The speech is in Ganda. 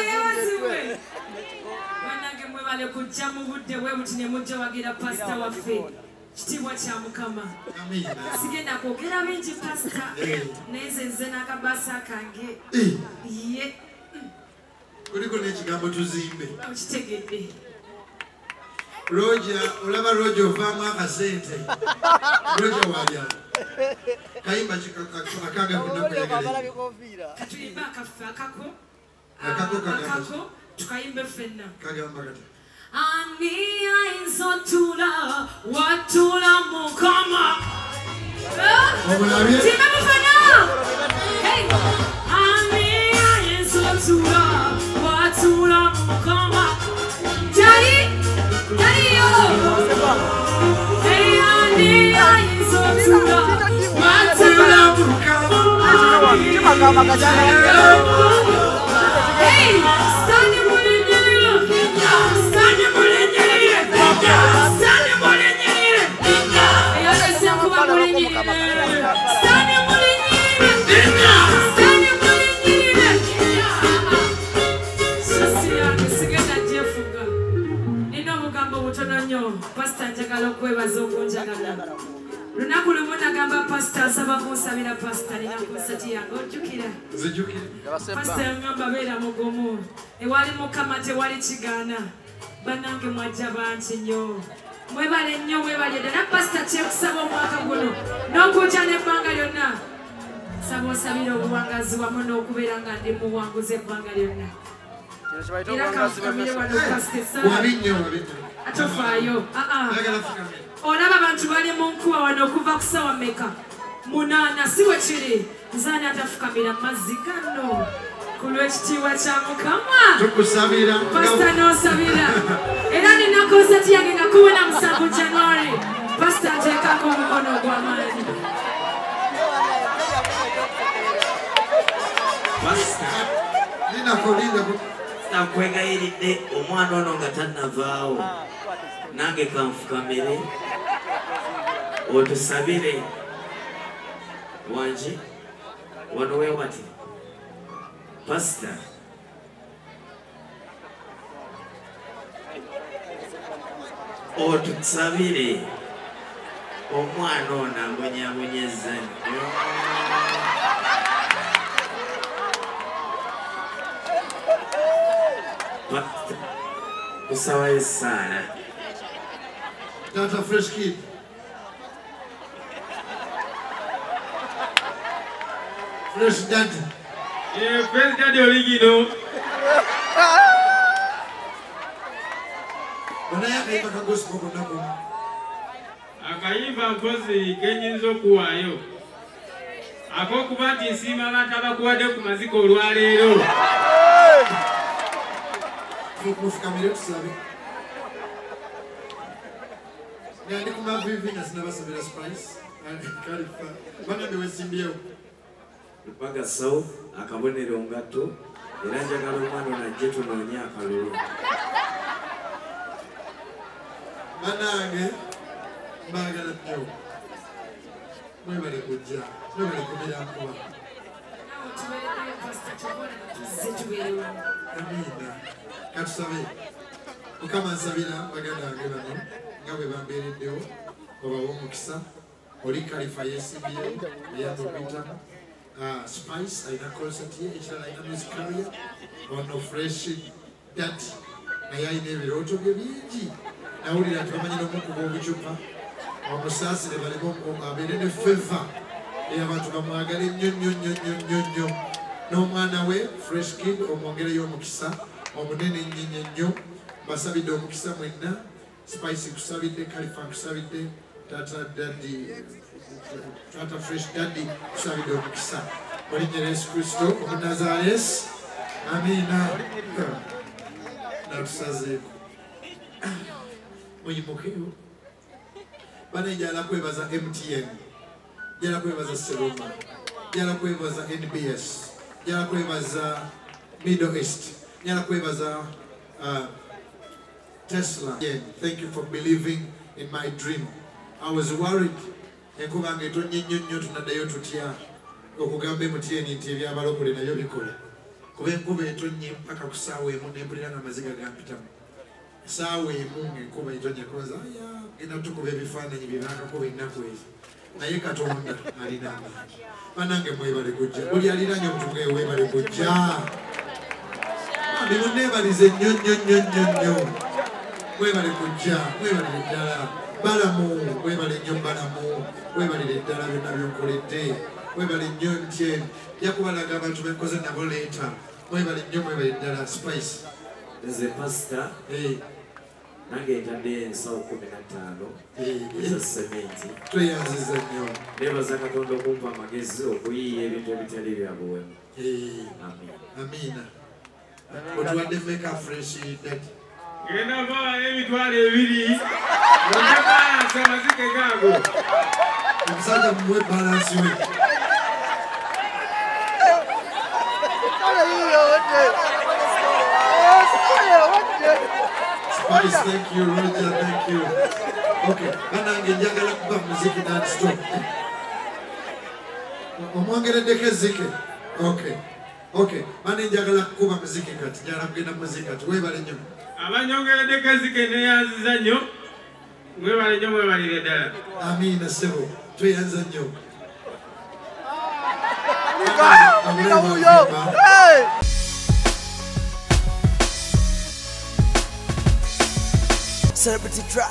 Yeebazibwe. Bannange mwebale kujja mu budde bwe buti ne mujja wagira pasita waffe. Kitiibwa kya Mukama. Sigenda kwogera bingi pasita, naye nze nze n'akabaasa kange. Ye. Kuliko n'ekigambo tuzimbe. Okitegedde. Roger, olaba Roger ovaamu akasente. Roger walya. Kayimba akanga kunaku yagala. Katuyimbe akaffe akako. Akako kagamba. Akako tukayimbe ffenna. Kagamba kati. Ani ayinza otula watula Mukama. Omulabye? Tuyimbe mufena. Hey. Ani ayinza otula watula Mukama. Tali taliyo. Hey, ani ayinza otula watula Mukama. Hey, stand mulinyirire. Stand mulinyirire. Stand mulinyirire. Eyolese kuba mulinyirire. Stand mulinyirire. Stand mulinyirire. Sosi yange sigenda gyefuga. Nina obugambo butono nnyo. Pasita njagala okwebaza okunjagala. Lunaku lumu nagamba pasita asaba kunsabira pasita nina konsati yange ojjukira. Nzijukira. Pasita yangamba beera mugumu. Ewali Mukama tewali kigaana. Bannange mwajja bangi nnyo. Mwebale nnyo mwebale ddala. Pasita kyekusaba omwaka guno n'okujja n'ebbanga lyonna. Saba osabire obuwangazi wamu n'okubeera nga ndi muwanguzi ebbanga lyonna. Era kanfukamire wano pasita essaawa. Wabi nnyo, wabi nnyo. Atofaayo. Njagala fukamire. Olaba abantu bali mu nkuba wano okuva ku ssaawa mmeka? 8 si bwe kiri. Nze ani atafukamira mazzi gano ku lw'ekitiibwa kya Mukama. Tukusabira. Pasita n'osabira. Era nina konsati yange nga 17 January. Pasita nteekako omukono ogw'amaanyi. Pasita. Linako, linako. Nakwegayiridde omwana ono nga tannavaawo. Nange kanfukamire otusabire wangi wano weewati pasita otusabire omwana ono ambonyaabonyezza nnyo. Pasita kusabayo essaala. Tata Fresh Kid. Fresh Daddy. Yeah, Fresh Daddy original. Banaye akayimba ka gospel konna kumu. Akayimba mpozi kenyinza okuwaayo. Ak'okuba nti nsiima abantu abakuwadde ku maziko olwaleero. Mufukamire tusabe. Ndi ku mavivi nga sinabasabira Spice. Kalifa. Bannange weesimbyewo. Lubaga South akabonero ngatto era njagala omwana ono ajje tunoonye akalulu. Bannange mbaagala nnyo. Mwebale kujja, mwebale kumira nkuba. Naawe tubeereyo pasita ky'okola tuzze tubeere wamu. Amiina. Katusabe. Mukama nsabira baganda bange bano nga bwe bambeereddewo obawe omukisa. Oli Kalifa yeesimbyewo eyamba okuyitamu. Spice alina concert ye, ekirala alina music career. Ono Fresh Daddy naye alina ebirooto bye bingi. Nawulira nti bamanyi n'omukuba obucupa. Omusaasire baleme abeere ne favor. Abantu bamwagale nnyo nnyo nnyo nnyo nnyo nnyo. N'omwana we Fresh Kid omwongereyo omukisa omunene nnyo nnyo nnyo. Mbasabidde omukisa mwenna. Spice nkusabidde, Kalifa nkusabidde, Tata Daddy, Tata Fresh Daddy nkusabidde omukisa. Mu linnya lya Yesu Kristo Omunnazaaleesi. Amiina. Natusazeeko. Muyimukeyo. Bane njagala kwebaza MTN, njagala kwebaza Seroma, njagala kwebaza NBS, njagala kwebaza Middle East, njagala kwebaza Tesla. Thank you for believing in my dream. I was worried. Enkuba ng'etonye nnyo nnyo tunaddayo tutya okugamba MTN nti ebyabalokole nabyo bikola. Kuba enkuba etonnye mpaka ku ssaawa emu nempulira nga amaziga gampitamu. Essaawa emu ng'enkuba etonnye koza aya genda tukuba ebifaananyi bye baakakuba ennaku ezo. Naye Katonda alina amaanyi. Bannange mwebale kujja. Buli aliranye omutunge weebale kujja. Bambi munneebalize nnyo nnyo nnyo nnyo nnyo. Mwebale kujja, mwebalire ddala. Balamu, mwebale nnyo Balamu, mwebalire ddala byonna by'onkoledde. Mwebale nnyo MTN, nja kubalaga abantu benkoze nabo leeta. Mwebale nnyo, mwebale ddala. Spice. Nze pasita, nange ntadde ensawo 15 eza sementi. Tweyanziza nnyo. Neebaza Katonda okumpa amagezi okuyiiya ebintu ebitali bya buwemu. Amiina. Otuwadde mmeka fresh daddy? Ngenda bawa emitwalo 2 ng'ojja balansi amazike gaago. Omusajja mumuwe balansi we. Spice, thank you. Roger, thank you. Okay, banange njagala kuba muziki non-stop. Omwongereddeko ezzike? Okay. Okay, bane njagala kukuba muziki kati, njagala kugenda muziki kati, weebale nnyo. Abanyongereddeko ezzike neeyanziza nnyo, mwebale nnyo, mwebalire ddala. Amiina ssebo, tweyanza nnyo. Celebrity Drop.